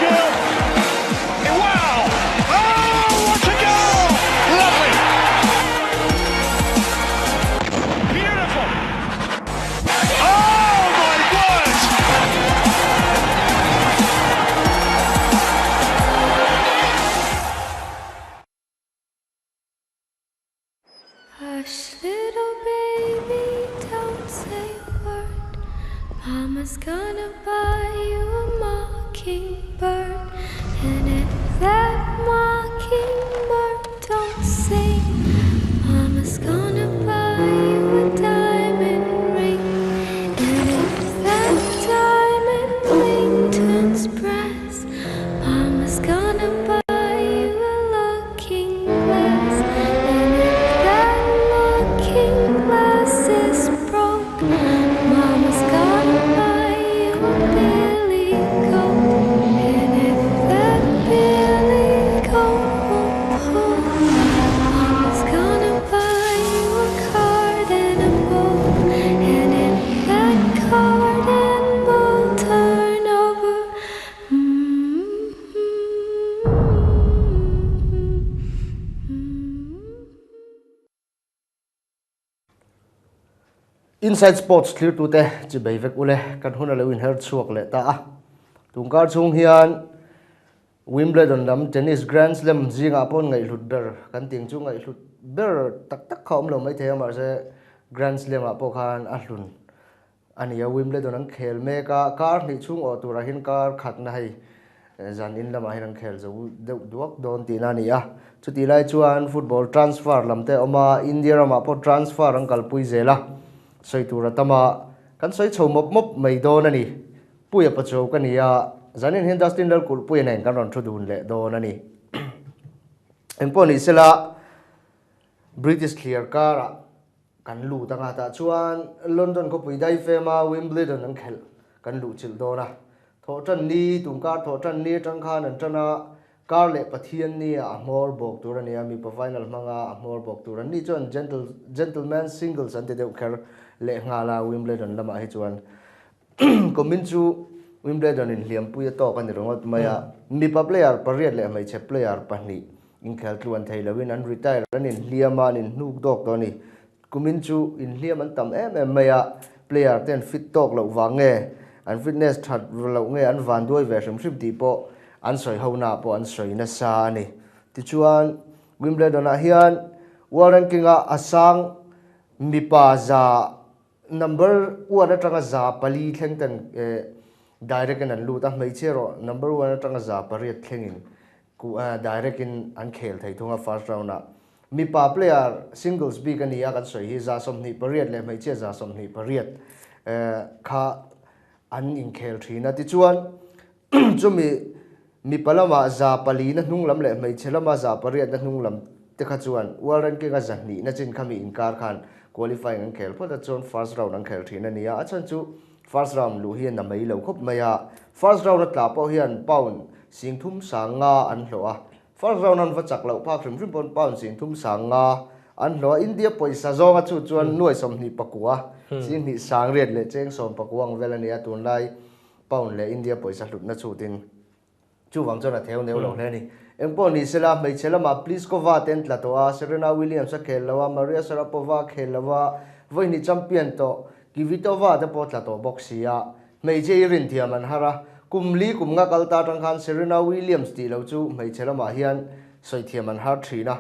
skill. Wow! Oh, what a goal! Lovely. Beautiful. Oh my word! Hush, little baby, don't say a word. Mama's gonna buy you a mockingbird. And if that mockingbird don't sing, Mama's gonna buy you a diamond ring. And if that diamond ring turns brass, Mama's gonna buy you a looking glass. And if that looking glass is broke, Mama's gonna buy you a billy goat. And if that billy goat won't pull, Mama's gonna buy you a cart and a bull. And if that cart and bull turn over, Inside Sports thlirtute chibei vek ule kan hun a lo inher chhuak leh ta a. Tungkar chhung hian Wimbledon lam tennis Grand Slam zingah pawh ngaihhlut ber kan ting chu ngaihhlut ber tak tak kha awm lo maithei a mahse Grand Slam ah pawh khan a hlun a ni a. Wimbledon an khel mek a, kar hnih chhung awh turah hian kar khatna hei zan in lamah hian an khel zo deuh duak dawn tihna a ni a. Chutih lai chuan football transfer lam te a awm a, India ramah pawh transfer an kalpui zel a, sawi tur a tam a, kan sawi chho mawp mawp mai dawn a ni. Puia Pachuau ka ni a, zanin hian Dustin Lalkulhpuia nen kan rawn thu dun leh dawn a ni. Engpawh ni sela, British thliar karah kan lut anga tah chuan London khawpui daifema Wimbledon an khelh kan luh chilh dawn a. Thawhtan ni, tungkar thawhtan ni atang khan an tan a, kar leh Pathian ni ah a hmawr bawk tur a ni a, mipa final hmanga a hmawr bawk tur an ni chuan gentle gentleman singles an ti deuh kher leh nghal a Wimbledon lamah hi chuan Kumin chu Wimbledon in hliampui a tawk a ni ringawt mai a, mipa player pariat leh hmeichhe player pahnih inkhel tluan thei loin an retire an inhliam a, an inhnuk dawk tawh a ni. Kumin chu inhliam an tam em em mai a, player te an fit tawk loh vang nge, an fitness that loh nge an van duai ve hrim hrim tih pawh an sawi ho naah pawh an sawi nasa a ni. Tichuan, Wimbledon ah hian World Ranking a a sang mipa za Number one atanga 400 thleng ten direct in an lut a, hmeichhia erawh number one atanga 800 thlengin direct in an khel thei thung a first round ah. Mipa player singles bik a ni a kan sawi hi 28 leh hmeichhia 28 kha an inkhel thin a. Tichuan chumi mipa lama 400 na hnung lam leh hmeichhe lama 800 na hnung lam te kha chuan world ranking a 200 na chin khami inkar khan qualifying an khel phawt a chuan first round an khel thin a ni a. A chhan chu first round luh hi a na mai lo khawp mai a. First round a tla pawh hian pound 35,000 an hlawh a. First round an va chak loh phak hrim hrim pawn pound 35,000 an hlawh a. India pawisa zawnga chu chuan nuai 29 28,000 leh cheng 19 ang vel a ni a tunlai Pound leh India pawisa hlutna chhutin chuvang chuan a theu neu lo hle a ni. Engpawh ni sela, hmeichhe lamah Pliskova te an tla tawh a, Serena Williams a khel lo a, Maria Sharapova a khel lo a, vawihnih champion tawh Kvitova te pawh tla tawh bawk si a. Hmeichhe hi rinthiam an har a, kum li kum nga kal ta atang khan Serena Williams tih lo chu hmeichhe lamah hian sawithiam an har thin a,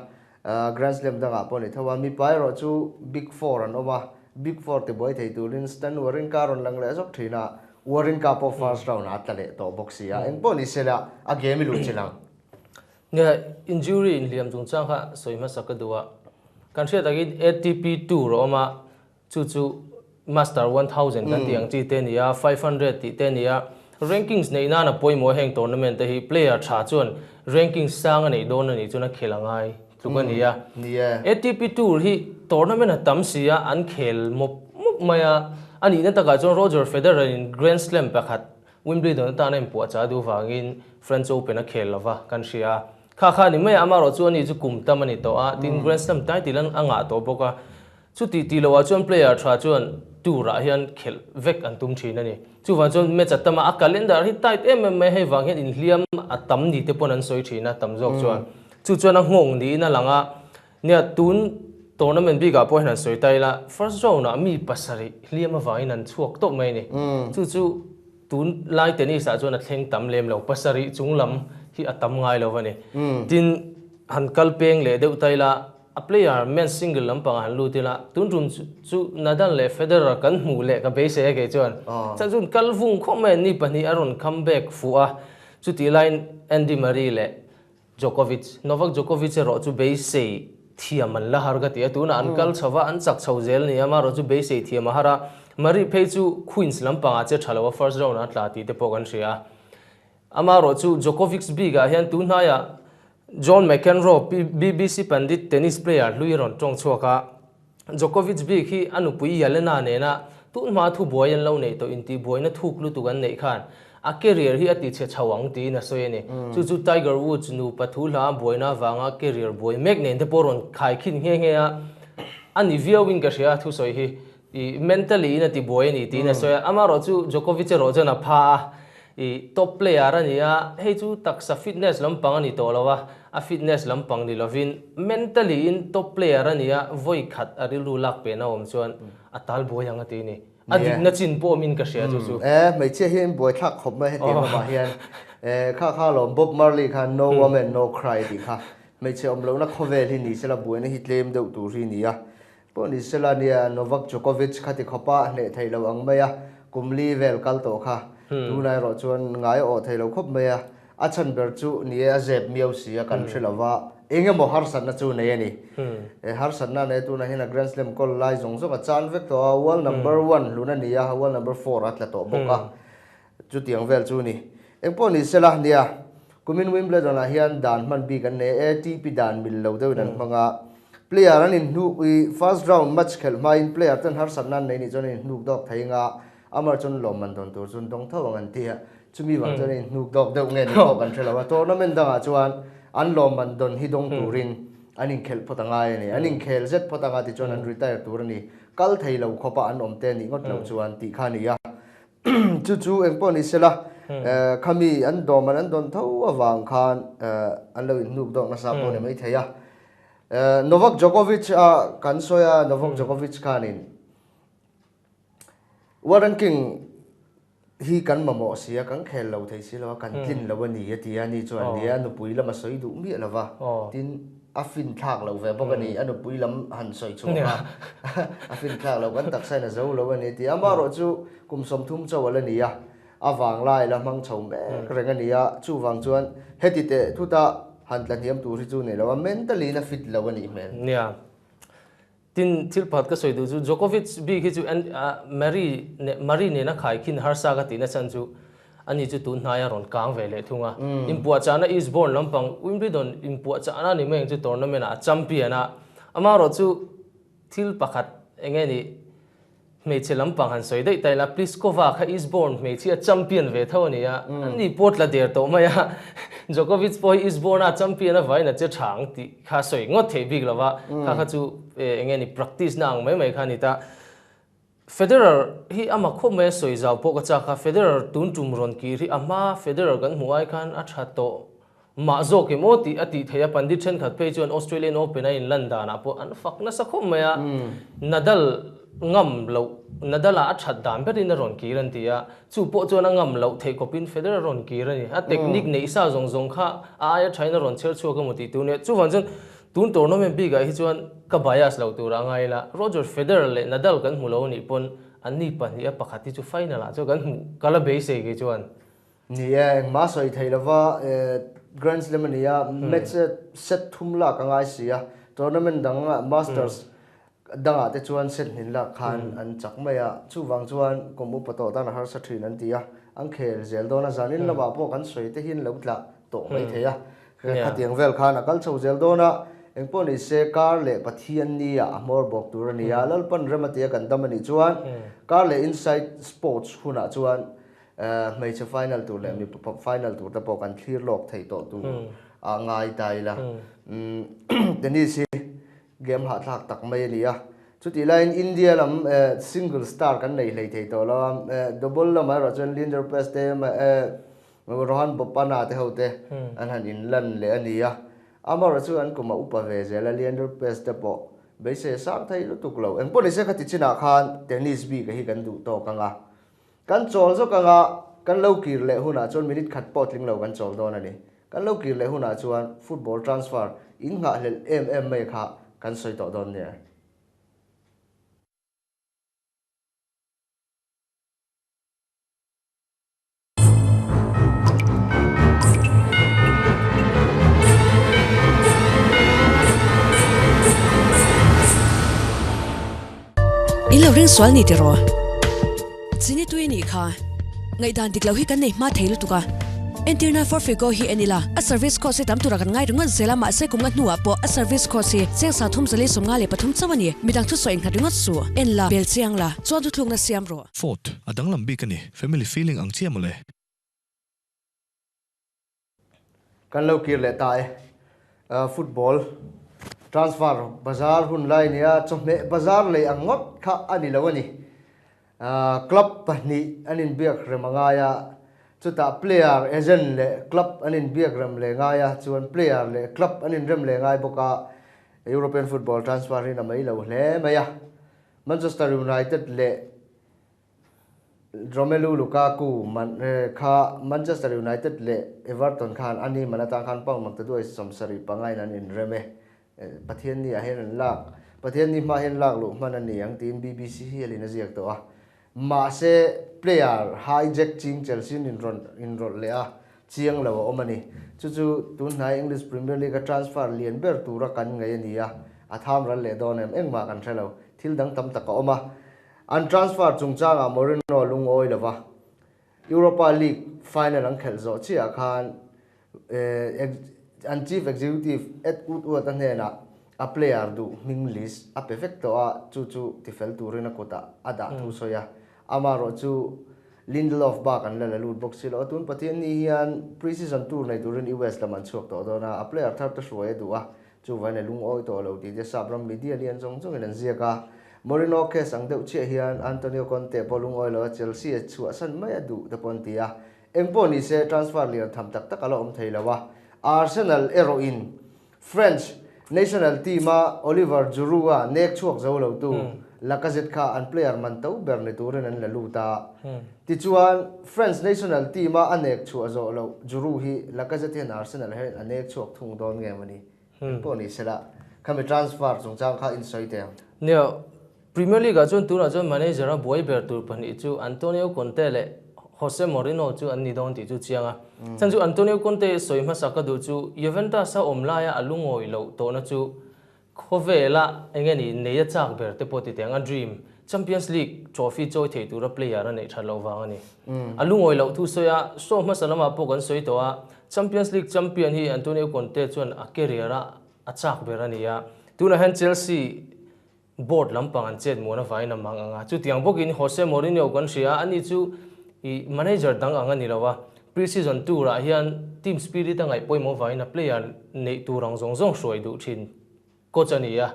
Grand Slam dangah pawh a ni tho a, mipa erawh chu Big Four an awm a, Big Four ti buai thei turin Stan Wawrinka rawn lang leh zawk thin a, Wawrinka pawh first round ah a tla leh tawh bawk si a, eng pawh ni se la a game i luh chi lang. Nia, injury inhliam chungchang kha sawi hmasa ka duh a, kan hriat takin ATP Tour a awm a, Chu chu Master 1000 kan tih ang chi te a ni a, 500 tih te a ni a. Rankings neih nana pawimawh heng tournament te hi player tha chuan rankings sang a neih dawn a nih chuan a khel a ngai tluk a ni a. ATP Tour hi tournament a tam si a, an khel mawp mawp mai a. A nihna takah chuan Roger Federer in Grand Slam pakhat Wimbledon atana inpuahchah a duh vangin French Open a khel lova kan hria a. Kha kha a ni mai a, amaherawh chu ani chu kum tam a ni tawh a, tin Grand Slam title a ngah tawh bawk a. Chuti tih loh ah chuan player tha chuan tour ah hian khelh vek an tum thin a ni. Chuvang chuan match a tam a, a calendar hi tight em em mai a, hei vang hian inhliam a tam ni te pawn an sawi thin a tam zawk chuan. Chu chuan a nghawng niin a lang a, nia tun tournament bikah pawh hian an sawi ta ila first round ah mi pasarih hliam avangin an chhuak tawp mai a ni. Chu chu tun lai tennis ah chuan a thleng tam lem lo, pasarih chung lam hi a tam ngai lo a ni. Tin, han kal peng leh deuh ta ila A player men's single lampangah han lut ila, tun tum chu Nadal leh Federer kan hmuh leh ka beisei a kei chuan. Chuan chun kal vung khawp mai an ni pahnih a rawn come back fuh a, chutih laiin Andy Murray leh Djokovic, Novak Djokovic erawh chu beisei thiam an la har ka ti a, tunah an kal chho va, an chak chho zel ni a, amaherawh chu beisei thiam a har a, Murray phei chu Queens lampangah che tha lo a, first round ah a tla tih te pawh kan hria a. Amaherawh chu Djokovic bikah hian tun hnaiah John McEnroe, BBC pandit tennis player hlui rawn tawng chhuak a. Djokovic bik hi a nupui Jelena nena tunhma thubuai an lo neih tawh intihbuaina thuk lutuk an neih khan a career hi a ti chhe chho ang tiin a sawi a ni. Chu chu Tiger Woods nupa thu hla buaina avanga career buai mek nen te pawh rawn khaikhin nghe nghe a, a ni viauin ka hria a thusawi hi. I mentally in a ti buai a ni tiin a sawi a, amaherawh chu Djokovic erawh chuan a pha a, i top player a ni a, hei chu taksa fitness lampang a ni tawh lo a, a fitness lampang ni lovin mentally in top player a ni a, vawi khat a rilru lak pehna awm chuan a tal buai ang a ti a ni. A dikna chin pawh awmin ka hria chu chu. E, hmeichhia hian buaithlak khawp mai hetiang lamah hian. E, kha kha lawm Bob Marley khan no woman no cry tih kha hmeichhe awm lohna khawvel hi ni sela buaina hi tlem deuh tur hi ni a. Pawh ni sela nia, Novak Djokovic kha ti khawpa hneh thei lo ang mai a, kum li vel kal tawh kha. Tunah erawh chuan ngai a awh thei lo khawp mai a, a chhan ber chu ni e a zep miau si a kan hre lo va, eng emaw harsatna chu nei a ni. He harsatna nei tunah hian a Grand Slam kawl lai zawng zawng a chan vek tawh a, world number one hlun a ni a, world number four a tla tawh bawk a, chutiang vel chu ni. Engpawh ni sela nia, Kumin Wimbledon ah hian dan hman bik an nei a, ATP dan mil lo deuhin an hmang a. Player an inhnuk i first round match khelh hmain player ten harsatna an nei nih chuan an inhnuk dawk thei anga, amah chuan lawmman dawn tur chu an dawng tho ang an ti a. Chumi vang chuan an inhnuk dawk deuh nge ni pawh kan hre lo a. Tournament dangah chuan an lawmman dawn hi dawng turin an inkhelh phawt a ngai a ni. An inkhel zet phawt anga tichuan an retire tur a ni. Kal thei lo khawpa an awm te nih ngawt loh chuan tih kha a ni a. Chu chu engpawh ni sela, khami an dawm an dawn tho avang khan an lo inhnuk dawk nasa pawh ni maithei a. Novak Djokovic a kan sawi a, Novak Djokovic khanin World Ranking hi kan mamawh si a, kan khel lo thei si lo a, kan tlin lo a ni a ti a, ni chuan nia nupui lam a sawi duh miah lo va, tin A fin thlak lo ve bawk a ni, a nupui lam han sawi chhuak a, a fin thlak lo kan taksa in a zo lo a ni tih. Amaherawh chu kum 30 chauh a la ni a, a vanglai la hmang chho mek reng a ni a, chuvang chuan heti teh thuta han tla hniam tur hi chu nei lo a, mentally in a fit lo a nih hmel. Nia. Tin, thil pakhat ka sawi duh chu Djokovic bik hi chu Mary Murray nena khaikhin harsa ka tihna chhan chu ani chu tun hnai a rawn kang ve leh thung a. Inpuahchahna Eastbourne lampang Wimbledon inpuahchahna ni mai ang chu tournament ah a champion a. Amaherawh chu thil pakhat eng nge nih Hmeichhe lampang han sawi daih ta ila, Pliskova kha Eastbourne hmeichhia champion ve tho a ni a, an ni pawh tla der tawh mai a. Djokovic pawh hi Eastbourne a champion avangin a che tha ang tih kha sawi ngawt theih bik lo va, kha kha chu eng nge ni practice na ang mai mai kha a ni ta. Federer hi ama khawp mai a sawi zau pawh ka chak a, Federer tun tum rawn kir hi a hma Federer kan hmuh ai khan a tha tawh Mah zawk em aw tih a tih theih a, Pandit thenkhat phei chuan Australian Open a inlan danah pawh an fak nasa khawp mai a, Nadal ngam loh, Nadal-a a that dan berin a rawn kir an ti a, chu pawh chuan a ngam loh theih kawpin Federer a rawn kir a ni. A technique neih sa zawng zawng kha a aia thain a rawn chher chhuak emaw tih tur nia. Chuvang chuan tun tournament bikah hi chuan ka bias lo tur a ngai ila, Roger Federer leh Nadal kan hmu lo anih pawn anni pahnih a pakhat hi chu final ah chuan kan hmuh ka la beisei kei chuan. Ni e, engmah sawi thei lova Grand Slam a ni a, match set thum lak a ngai si a, tournament dang Masters dangah te chuan set hnin lak khan an chak mai a, chuvang chuan kum upa tawh tan a harsa thin an ti a, an khel zel dawn a, zanin lamah pawh kan sawi te hian lo tla tawh mai thei a, khatiang vel khan a kal chho zel dawn a, engpawh ni se kar leh Pathian nia a hmawr bawk tur a ni a, Lalpan rem a tia kan dam a nih chuan kar leh Inside Sports hunah chuan Hmeichhe final tur leh mipa final tur te pawh kan thlir lawk thei tawh tur a ngai ta ila. Tennis hi game hahthlak tak mai a ni a. Chutih laiin India lam single star kan nei hlei thei tawh lo a, double lamah erawh chuan Leander Paes te, Rohan Bopanna te ho te an han inlan leh a ni a. Amaherawh chu an kum a upa ve zel a, Leander Paes te pawh beisei a sang thei lutuk lo. Engpawh nise khati chinah khan tennis bik a hi kan duh tawk ang a. Kan chawl zawk ang a, kan lo kir leh hunah chuan minute khat pawh tling lo kan chawl dawn a ni. Kan lo kir leh hunah chuan football transfer in nghahhlelh em em mai kha kan sawi tawh dawn nia. In lo ring sual ni tiraw? Chini tui anih kha. Ngaihdan dik lo hi kan nei hma thei lutuk a. Entirna for Figo hi en ila, a service cost hi tam tura kan ngai ringawt zel a, mahse kum nga hnuah pawh a service cost hi cheng 353 chauh a ni. Midang thusawi inghat ringawt suh. En la, bel chiang la, chuan thuthlukna siam rawh. Fourth, a danglam bik a ni. Family feeling ang chiah mawle. Kan lo kir leh ta e. Football transfer bazar hun lai nia chawhmeh bazar lei ang ngawt kha a ni lo a ni. Club pahnih an inbiak rem a ngai a, chutah player agent leh club an inbiak rem leh ngai a, chuan player leh club an inrem leh ngai bawk a, European football transfer hi na mai lo hle mai a. Manchester United leh Romelu Lukaku kha Manchester United leh Everton khan a ni man atang khan pound maktaduai 75 in an inrem e. Pathian ni ah hian an lak, Pathian ni hma hian lak luh hman a ni ang tiin BBC hialin a ziak tawh a. Mahse, player hijack ching Chelsea in rawn inrawlh leh a, chiang lo a awm a ni. Chu chu tunhnai English Premier League a transfer lian ber tura kan ngaih a ni a, a tham ral leh dawn em? Engmah kan hre lo. Thil dang tam tak a awm a. An transfer chungchangah Mourinho lungawi lova Europa League final an khelh zawh chiah khan an chief executive Ed Woodward a hnenah a player duh hming list a pe vek tawh a, chu chu tifel turin a kutah a dah thu sawi a. Amaherawh chu Lindelof bak an la la lut bawk si lo a, tun Pathian ni hian pre-season tour nei turin US lam an chhuak tawh dawn a, a player thar te hruai a duh a, Chuvain a lungawi tawh lo tih te sap ram media lian zawng zawngin an ziak a. Mourinho case ang deuh chiah hian Antonio Conte pawh lungawi lo a, Chelsea a chhuahsan mai a duh te pawh an ti a. Eng pawh ni se transfer lian tham tak tak a la awm thei lo a. Arsenal erawhin French national team-a Oliver Giroud-a nek chhuak zo lo tu Lacazette kha an player man to ber ni turin an la lut a. Tichuan French national team-a a nek chhuah zawh loh Giroud hi Lacazette hian Arsenal hian a nek chhuak thung dawn nge maw ni? Pawh ni sela, khami transfer chungchang kha insawi teh ang. Nia, Premier League-ah chuan tunah chuan manager a buai ber tur pahnih chu Antonio Conte leh Jose Mourinho chu an ni dawn tih chu chiang a. Chhan chu Antonio Conte sawi hmasa ka duh chu Juventus-a awm laia a lungawi loh tawhna chu Khawvela eng nge ni nei a chak ber te pawh ti teh ang a dream Champions League trophy chawi thei tura player a neih that loh vang a ni. A lungawi loh thu sawi a, show hmasa lamah pawh kan sawi tawh a, Champions League champion hi Antonio Conte chuan a career a a chak ber a ni a, tunah hian Chelsea board lampang an chet muan avangin a mang ang a, chutiang bawkin Jose Mourinho kan hria a, ani chu ih manager dang ang a ni lo a, pre-season tour ah hian team spirit a ngaih pawimawh avangin a player neih tur ang zawng zawng hruai duh thin coach a ni a.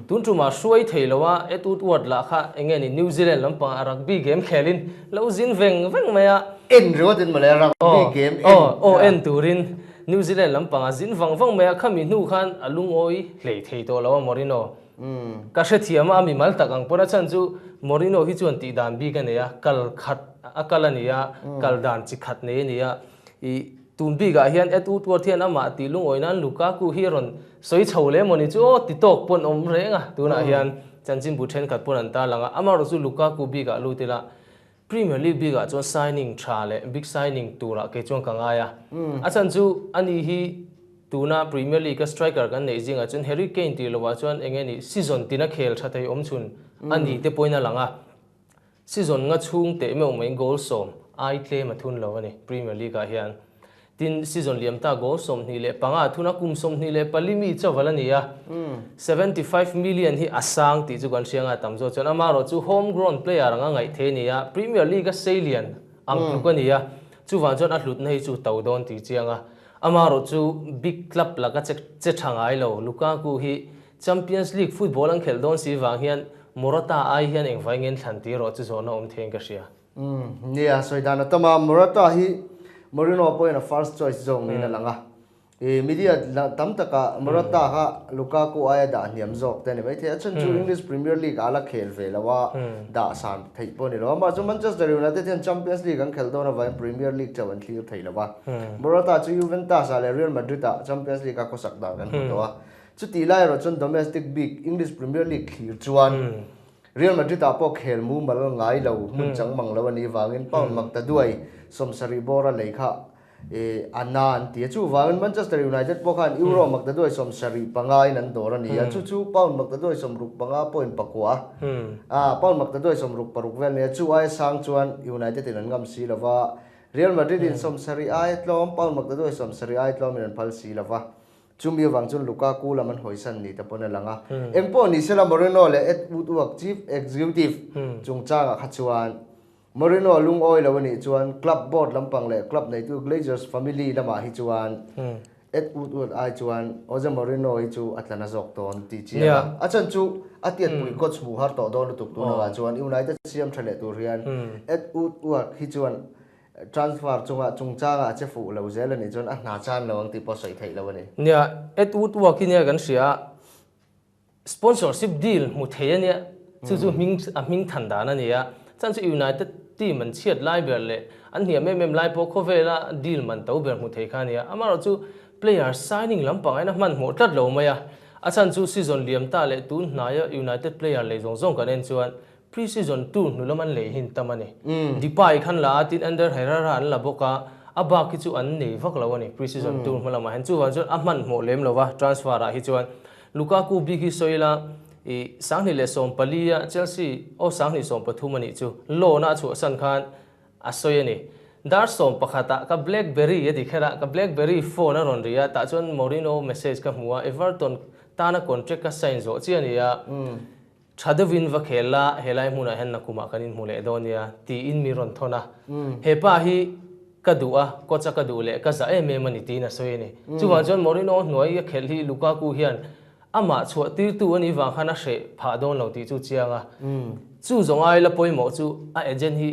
Tun tumah hruai thei lo a, Ed Woodward lah kha eng nge ni New Zealand lampangah a rugby game khelin lo zin veng veng mai a. En ringawt in mawle rugby game en. Aw aw en turin New Zealand lampangah zin vang vang mai a, khami hnu khan a lungawi hlei thei tawh lo a Mourinho. Ka hrethiam a, a mimal tak ang pawn a chhan chu Mourinho hi chuan tih dan bik a nei a, kal khat a kal a ni a, kal dan chi khat nei a ni a. Ih, tun bikah hian Ed Woodward hian amah tih lungawi nan Lukaku hi a rawn sawi chho leh mawni chu aw ti tawk pawn awm reng a, tunah hian chanchinbu thenkhat pawn an tarlang a, amaherawh chu Lukaku bikah lut ila Premier League bikah chuan signing tha leh big signing turah kei chuan ka ngai a. A chhan chu ani hi tuna Premier League a striker kan neih zingah chuan Harry Kane tih lovah chuan eng nge ni season tina khel tha thei awm chhun a ni te pawhin a lang a. Season nga chhung teh meuh mai goal sawm ai tlem a thun lo a ni Premier League ah hian. Tin, season liam ta goal 25 a thun a, kum 24 mi chauhval a ni a. 75 million hi a sang tih chu kan hria nga tam zawk chuan amaherawh chu home grown player anga ngaih thei a ni a, Premier League a seilian ang tluk a ni a, chuvang chuan a hlutna hi chu to dawn tih chiang a. Amaherawh chu big club laka che che tha ngai lo Lukaku hi Champions League football an khelh dawn si vang hian Morata ai hian engvai ngen thlan tir rawh chu zawhna awm theiin ka hria. Umm nia, sawi dan a tam a, Morata hi Mourinho pawhin a first choice zawk niin a lang a. I media tam takah Morata kha Lukaku aia dah hniam zawk te a ni maithei. A chhan chu English Premier League ah la khel ve lo a, dah san theih pawh a ni lo. Amah chu Manchester United hian Champions League an khelh dawn avangin Premier League chauh an thlir thei lo va. Morata chu Juventus ah leh Real Madrid ah Champions League a khawsak dan kan hmu tawh a. Chutih lai erawh chuan domestic bik English Premier League thlir chuan Real Madrid ah pawh khel mumal ngai lo, hmun chang mang lo a nih vangin pound mak ta duai 70 bawra lei kha a na an ti a. Chuvangin Manchester United pawh khan Euro mak ta duai 75 in an dawr a ni a, chu chu pound mak ta duai 65.9 a, pound mak ta duai 66 vel a ni a, chu aia sang chuan United in an ngam si lo va, Real Madrid in 70 aia tlawm, pound mak ta duai 70 aia tlawm in an phal si lo va. Chumi avang chuan Lukaku lam an hawisan ni te pawn a lang a. Engpawh ni sela Mourinho leh Ed Woodward Chief Executive chungchangah kha chuan Mourinho lungawi lo a nih chuan club board lampang leh club neitu Glazers family lamah hi chuan Ed Woodward ai chuan Jose Mourinho hi chu a tla na zawk dawn tih chiang a. A chhan chu a tiatpui coach hmuh har tawh dawn lutuk tun angah chuan United siam tha leh tur hian Ed Woodward hi chuan Transfer chunga chungchanga a che fuh lo zel a nih chuan a hna chan lo ang tih pawh sawi theih lo a ni. Nia, Ed Woodward hi nia kan hria a, sponsorship deal hmu thei a nia, chu chu hming a hming than dan a ni a, chuan chu United team an chhiat lai ber leh an hniam em em lai pawh khawvela deal man to ber hmu thei kha a ni a, amaherawh chu player signing lampang aina hmanhmawh tlat lo mai a, a chhan chu season liam ta leh tun hnaia United player lei zawng zawng kan en chuan Pre-season tour hnu lam an lei hin tam a ni. Depay khan la a, tin Ander Herrera an la bawk a, a bak hi chu an nei vak lo a ni pre-season tour hma lamah hian. Chuvang chuan a hmanhmawh lem lo va transfer ah hi chuan. Lukaku bik hi sawi ila i 2014 a Chelsea aw 2013 a nih chu loan a a chhuahsan khan a sawi a ni. Dar 11 ah ka Blackberry a ti kher a, ka Blackberry phone a rawn ri a, tah chuan Mourinho message ka hmu a, Everton tana contract ka sign zawh chiah a ni a. Tha deuhin va khel la, helai hmunah hian nakumah kan inhmu leh dawn nia, tiin mi rawn thawn a. He pa hi ka duh a, coach a ka duh leh ka zah em em a ni tiin a sawi a ni. Chuvang chuan Mourinho hnuai a khelh hi Lukaku hian amah chhuah tirtu a nih vang khan a hreh phah dawn lo tih chu chiang a. Chu zawng ai la pawimawh chu a agent hi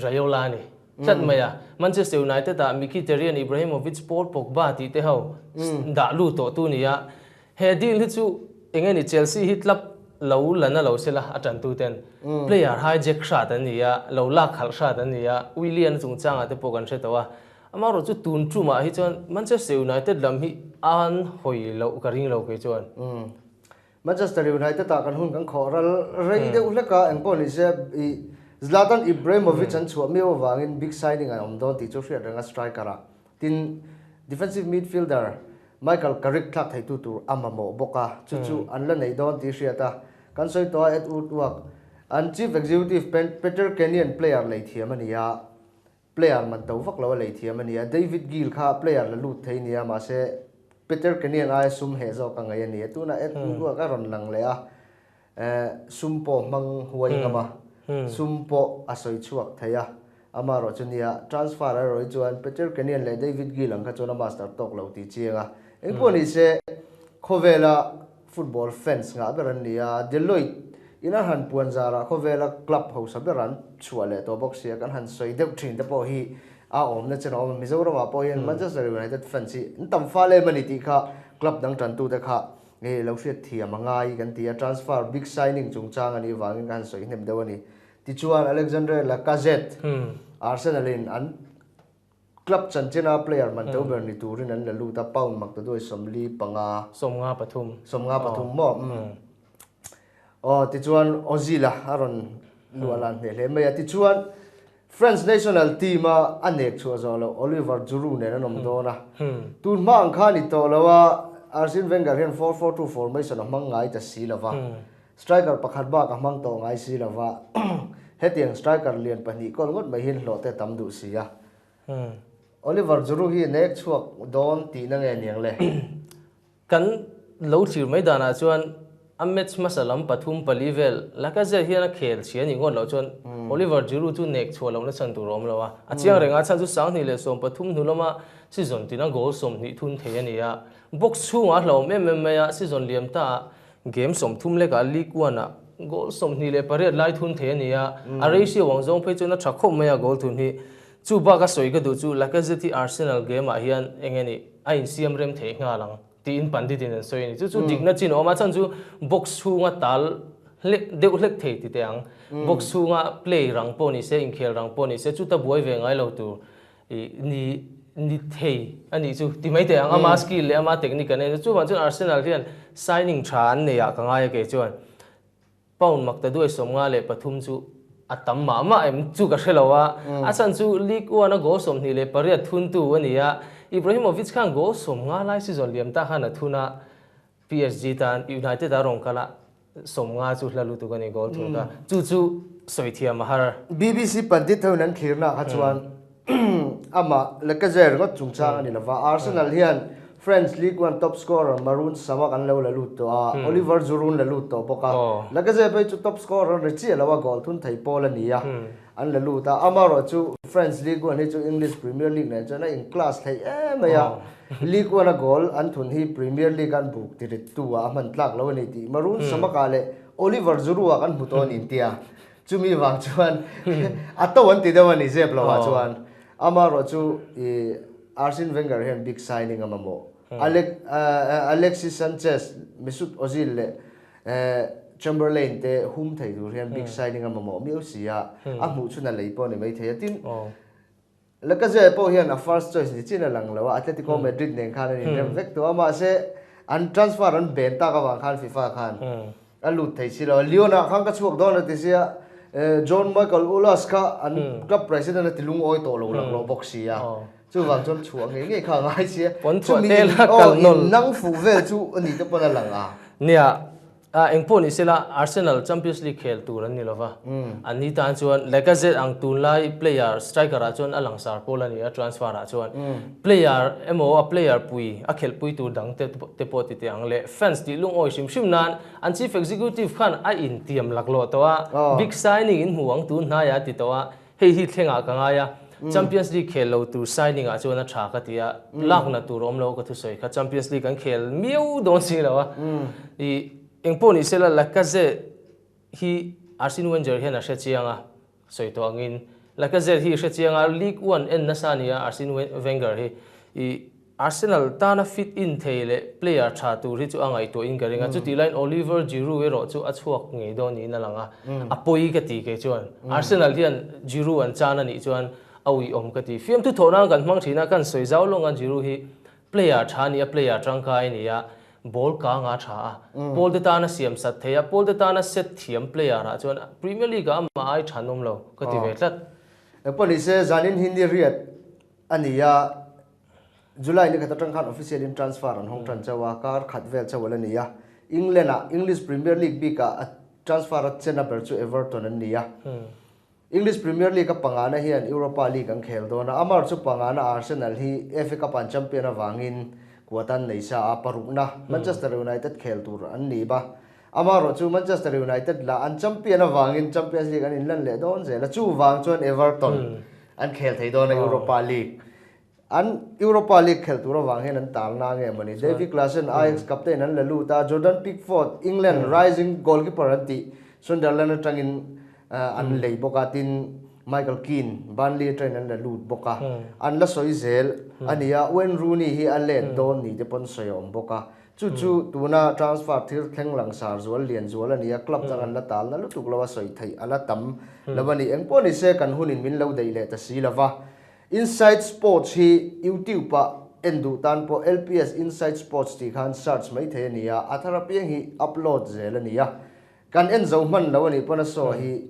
Raiola a ni tlat mai a. Manchester United ah Mkhitaryan, Ibrahimovic, Paul Pogba tih te ho dah lut tawh tu ni a. He deal hi chu eng nge ni Chelsea hi club lo la na lo sela a tan tu ten player hijack hrat an ni a, lo lak khalh hrat an ni a, Willian chungchangah te pawh kan hre tawh a. Amaherawh chu tun tumah hi chuan Manchester United lam hi an hawi loh ka ring lo kei chuan. Manchester United ah kan hun kan khawh ral rei deuh hlek a, engpawh ni se i Zlatan Ibrahimovic an chhuah miau avangin big signing an awm dawn tih chu hriat reng a striker ah. Tin, defensive midfielder Michael Carrick thlak theitu tur a mamawh bawk a, chu chu an la nei dawn tih hriat a, kan sawi tawh a Ed Woodward an chief executive Peter Kenyon player lei thiam a ni a, player man to vak lo a lei thiam a ni a, David Gill kha player la lut thei a ni a, mahse Peter Kenyon aia sum heh zawk a ngaih a ni a, tunah Ed Woodward a rawn lang leh a, Sum pawh hmang huai ngam a, sum pawh a sawi chhuak thei a, amaherawh chu nia, transfer a rawih chuan Peter Kenyon leh David Gill ang kha chuan a master tawk lo tih chiang a. Engpawh ni se, khawvela football fans ngah ber an ni a, Deloitte in a han puan zarah khawvela club hausa ber an chhuah leh tawh bawk sia, kan han sawi deuh thin te pawh hi a awmna chen a awm a, Mizoramah pawh hian Manchester United fans hi an tam fal em a ni tih kha club dang tantute kha Nge lo hriat thiam a ngai kan ti a, transfer big signing chungchang a nih vangin ka han sawi hnem deuh a ni. Tichuan Alexandre Lacazette, Arsenal in an club chanchina player man to ber ni turin an la lut a, pound mak ta duai 45. 53. 53 maw? Umm. Aw tichuan Ozil a a rawn luah lan hneh hle mai a, tichuan France national team a a nek chhuah zawh loh Oliver Giroud nen an awm dawn a. Tun hma ang kha a ni tawh lo a, Arsene Wenger hian 4-4-2 formation a hmang ngai ta si lo va. Striker pakhat bak a hmang tawh ngai si lo va. Hetiang striker lian pahnih kawl ngawt mai hian hlawh te a tam duh si a. Oliver Giroud hi nek chhuak dawn tihna nge niang le? Kan lo thlir mai danah chuan a match hmasa lam pathum pali vel Lacazette hian a khel chhia anih ngawt loh chuan Oliver Giroud chu nek chhuah lohna chhan tur a awm lo a. A chiang reng a, chhan chu 2013 hnu lama season tina goal 20 thun thei a ni a. Box chhungah a hlauhawm em em mai a, season liam ta ah game 30 lekah League One ah Goal 28 lai thun thei ani a, a ratio ang zawng phei chuan a tha khawp mai a goal thun hi. Chu bak a sawi ka duh chu Lacazette hi Arsenal game ah hian eng nge ni a insiam rem thei nghal ang tiin pandit in an sawi a ni. Chu chu dikna chin a awm a, chhan chu box chhunga tal hlek deuh hlek thei ti teh ang. Box chhunga play rang pawh ni se, inkhel rang pawh ni se chuta buai ve ngai lo tur ni ni thei a nih chu ti mai teh ang. Ama skill leh ama technique an en a, chuvang chuan Arsenal hian signing tha an nei ah ka ngai a kei chuan. Pound mak ta duai 53 chu a tam mah mah em chu ka hre lo a, a chhan chu League One a goal 28 thuntu a ni a, Ibrahimovic khan goal 50 lai season liam ta khan a thun a, PSG tan United a rawn kal a, 50 chu hla lutuk a ni goal thun kha, chu chu sawi thiam a har. BBC pandit ho in an thlirna kha chuan Amah Lacazette ringawt chungchang a ni lova, Arsenal hian French Ligue 1 top scorer Maroon Samak an lo la lut tawh a, Oliver Giroud la lut tawh bawk a. Lacazette phei chu top scorer ri chiah lo a, goal thun thei pawl a ni a, an la lut a. Amaherawhchu French Ligue 1 hi chu English Premier League nen chuan a in class thei em mai a, Ligue 1 a goal an thun hi Premier League an buk tirit tu ah a hman tlak lo a ni tih Maroon Samak-ah leh Oliver Giroud-ah kan hmu tawh a ni tia. Chumi vang chuan a to an ti deuh a ni zep lo ah chuan amaherawh chu i Arsene Wenger hian big signing a mamawh. Alec Alexis Sanchez, Mesut Ozil leh Chamberlain te hum thei tur hian big signing a mamawh miau si a, a hmuh chhun a lei pawh a ni maithei a. Tin, Lacazette pawh hian a first choice ni chin a lang lo a, Atletico Madrid nen khan an inrem vek tawh a, mahse an transfer an ben tak avang khan FIFA khan a lut thei si lo a, Lyon ah khan ka chhuak dawn a ti sia, John Michael Aulas kha an club president a ti lungawi tawh lo laklawh bawk si a, chuvang chuan chhuah ngei ngei kha a ngai sia, chumi in nang fuh vel chu a ni te pawn a lang a. Nia, A engpawh ni sela Arsenal Champions League khel tur an ni lova, an ni tan chuan Lacazette ang tunlai player striker ah chuan a langsar pawl a ni a transfer ah chuan player emaw a player pui a khelhpui tur dang te te pawh ti teh ang le fans tih lungawi hrim hrim nan an chief executive khan a intiam laklawh tawh a big signing in hmu ang tun hnaiah a ti tawh a Hei hi thlengah ka ngai a, Champions League khel lo tur signing ah chuan a tha ka ti a, lakna tur awm lo ka thusawi kha Champions League an khel miau dawn si lo a. I engpawh ni sela Lacazette hi Arsene Wenger hian a hre chiang a, sawi tawh angin Lacazette hi hre chiang a, League One en nasa a ni a Arsene Wenger hi. I Arsenal tana fit in thei leh player tha tur hi chu a ngaihtuah in ka ring a, chutih laiin Oliver Giroud erawh chu a chhuak ngei dawn niin a lang a, a pawi ka ti kei chuan. Arsenal hian Giroud an chan a nih chuan a uiawm ka ti. Fiamthu thawh nan kan hmang thin a, kan sawi zau lawng a Giroud hi player tha a ni a, player tangkai a ni a, ball kang a tha a, pawl te tana siam sat thei a, pawl te tana set thiam player ah chuan Premier League ah amah ai thanawm lo ka ti ve tlat. Engpawh nise zanin hi ni riat a ni a. July ni khat atang khan official in transfer an hawng tan chauh a, kar khat vel chauh ala ni a. England ah English Premier League bik ah a transfer a chena ber chu Everton an ni a. English Premier League a pangana hian Europa League an khel dawn a, amar chu pangana Arsenal hi FA Cup an champion avangin kuat an nei sa a, parukna Manchester United khel tur an ni ba. Amaherawh chu Manchester United lah an champion avangin Champions League an inlan leh dawn zel a, chuvang chuan Everton an khel thei dawn a Europa League. An Europa League khelh tur avang hian an tal na nge mawni. Davy Klaassen, Ajax captain an la lut a, Jordan Pickford, England rising goalkeeper an tih Sunderland atangin an lei bawk a, tin Michael Keane, Burnley atangin an la lut bawk a. An la sawi zel a ni a, Wayne Rooney hi a let dawn ni te pawn sawi a awm bawk a. Chu chu tuna transfer thil thleng langsar zual lian zual a ni a, club dang an la tal na lutuk lo a sawi theih a la tam lo a ni. Engpawh ni se kan hunin min lo daih leh ta si lo va. Inside Sports hi YouTube ah en duh tan pawh LPS Inside Sports tih khan search mai thei a ni a, a thar apiang hi upload zel a ni a. Kan en zo hman lo a nih pawn a saw hi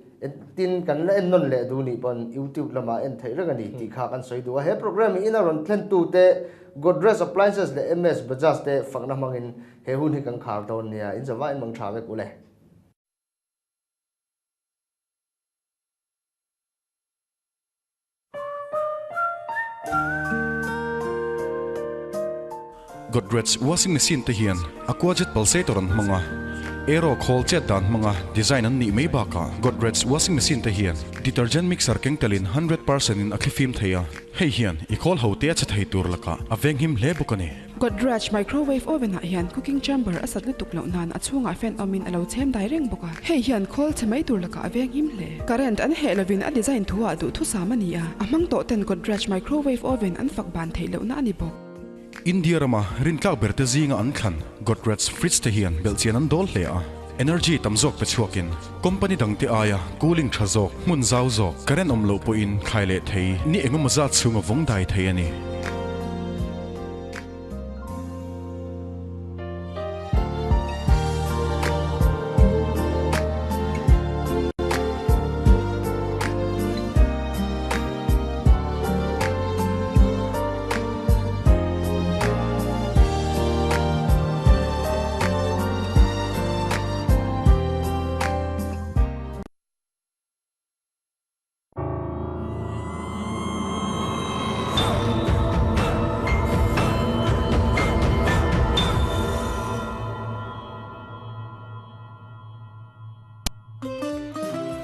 tin kan la en nawn leh duh nih pawn YouTube lamah en theih reng a ni tih kha kan sawi duh a. He program hi ina rawn thlen tu te Godrej Appliances leh MS Bajaj te fakna hmangin he hun hi kan khar dawn nia. In zavah in mang tha vek ule. Godrej washing machine te hian Aquajet pulsator an hmang a. Aero khawl chet dan hmanga design an nih mai bakah Godrej washing machine te hian detergent mixer keng telin 100% in a thlifim thei a, hei hian i khawl ho te a chhe thei tur lakah a venghim hle bawk a ni. Godrej microwave oven ah hian cooking chamber a sat lutuk loh nan a chhungah fan awmin a lo chhem dai reng bawk a, hei hian khawl chhe mai tur lakah a venghim hle. Current an heh lovin a design thu ah duhthusam a ni a, a hmang tawh ten Godrej microwave oven an fak ban theih lohna a ni bawk. India rama rintlak berte zinga an thlan Godrej fridge te hian belhchian an dawl hle a, energy tam zawk pe chhuakin company dangte aia cooling tha zawk, hmun zau zawk, current awm loh pawhin thlai leh thei ni engemaw zat chhunga vawng dai thei a ni.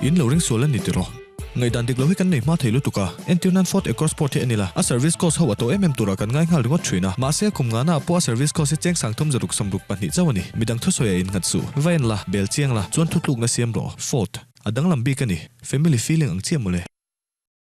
In lo ring sual a ni tiraw? Ngaihdan dik lo hi kan nei hma thei lutuk a, entir nan Ford EcoSport hi en ila, a service cost ho a to em em turah kan ngai nghal ringawt thin a, mahse a kum ngana ah pawh a service cost hi cheng sangthum zaruk sawmruk pahnih chauh a ni. Midang thusawi a innghat suh, va en la, bel chiang la, chuan thutlukna siam rawh. Ford, a danglam bik a ni, family feeling ang chiah mawle.